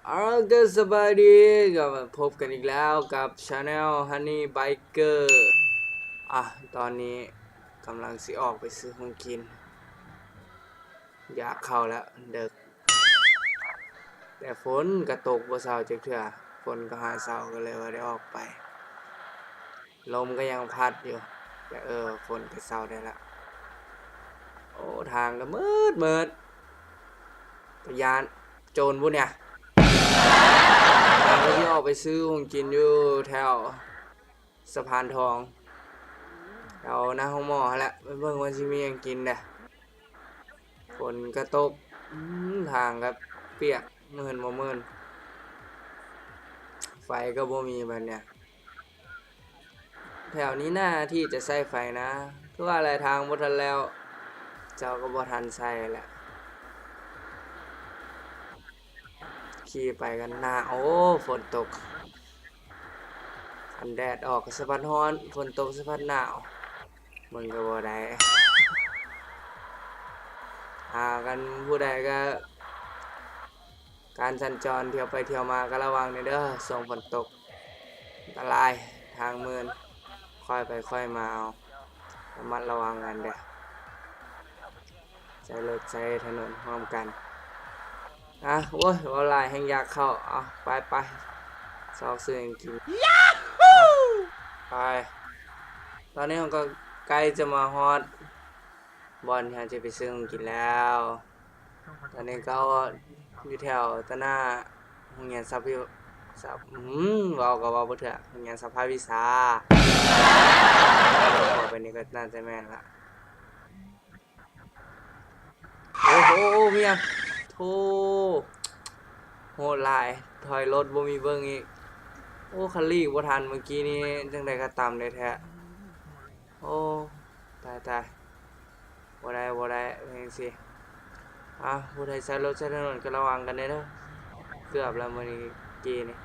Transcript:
ເອົາລະ ກໍສະບາຍດີ ກໍພົບກັນອີກແລ້ວກັບ Channel Honey Biker. ອ່ະ ຕອນນີ້ກຳລັງຊິອອກໄປຊື້ຂອງກິນ ຢາກເຂົ້າແລ້ວ ເດິກ ແຕ່ຝົນກໍຕົກບໍ່ເຊົາຈັກເທື່ອ ຝົນກໍຫາເຊົາ ກໍເລີຍວ່າໄດ້ອອກໄປ. ລົມກໍຍັງພັດຢູ່ ແຕ່ເອີ ຝົນກໍເຊົາໄດ້ລະ. ໂອ້ ທາງກໍມືດໆ ຕາຢ້ານ ໂຈນບໍ່ນີ້. ທາງກໍຊິອອກໄປຊື້ຂອງກິນຢູ່ແຖວສະພານທອງ ແຖວໜ້າໂຮງໝໍຫັ້ນແຫຼະ ໄປເບິ່ງວ່າຊິມີຫຍັງກິນແດ່. ຝົນກໍຕົກ ອືມ ທາງກໍປຽກ ມື່ນບໍ່ມື່ນ ໄຟກໍບໍ່ມີບັດນີ້. ແຖວນີ້ໜ້າທີ່ຈະໃຊ້ໄຟນະ ຄືວ່າແຫຼະ ທາງບໍ່ທັນແລ້ວ ເຈົ້າກໍບໍ່ທັນໃຊ້ແຫຼະ. ຂີ່ໄປກັນໜາວ ໂອ້ ຝົນຕົກ ຄັນແດດອອກກໍສະພັດຮ້ອນ ຝົນຕົກສະພັດໜາວ ເບິ່ງກໍບໍ່ໄດ້. ຫາກັນ ຜູ້ໃດກໍ ການສັນຈອນທ່ຽວໄປທ່ຽວມາກໍລະວັງແດ່ເດີ ຊ່ວງຝົນຕົກ ອັນຕະລາຍ ທາງມື່ນ ຄ່ອຍໄປຄ່ອຍມາເອົາ ລະມັດລະວັງກັນເດີ ໃຊ້ລົດໃຊ້ຖະໜົນຮ່ວມກັນ. ອ່ະ ໂອ້ຍ ເວົ້າຫຼາຍແຮ່ງຢາກເຂົ້າ ເອົາ ໄປໆ ຊອກຊື້ຫຍັງກິນ ໄປ. ຕອນນີ້ເຮົາກໍໃກ້ຈະມາຮອດ ບ່ອນທີ່ເຮົາຈະໄປຊື້ຂອງກິນແລ້ວ. ຕອນນີ້ກໍຢູ່ແຖວຕາໜ້າໂຮງຮຽນສັບພິ ສັບ ອືມ ເວົ້າກໍເວົ້າບໍ່ເທື່ອ ໂຮງຮຽນສັບພາວິຊາ. ເວົ້າໄປນີ້ກໍໜ້າຈະແມ່ນລະ. ໂອ້ໂຫ ມີຫຍັງ ໂທ້ ໂຫດຫຼາຍ ຖອຍລົດບໍ່ມີເບິ່ງອີກ. ໂອ້ ຄັນຫຼີກບໍ່ທັນເມື່ອກີ້ນີ້ ຈັ່ງໃດກໍຕຳໄດ້ແທ້. ໂອ້ ຕາຍໆ ບໍ່ໄດ້ ບໍ່ໄດ້ ເປັນຈັ່ງຊີ້. ອ່າ ຜູ້ໃດໃຊ້ລົດໃຊ້ຖະໜົນກໍລະວັງກັນແດ່ເດີ ເກືອບແລ້ວມື້ກີ້ນີ້.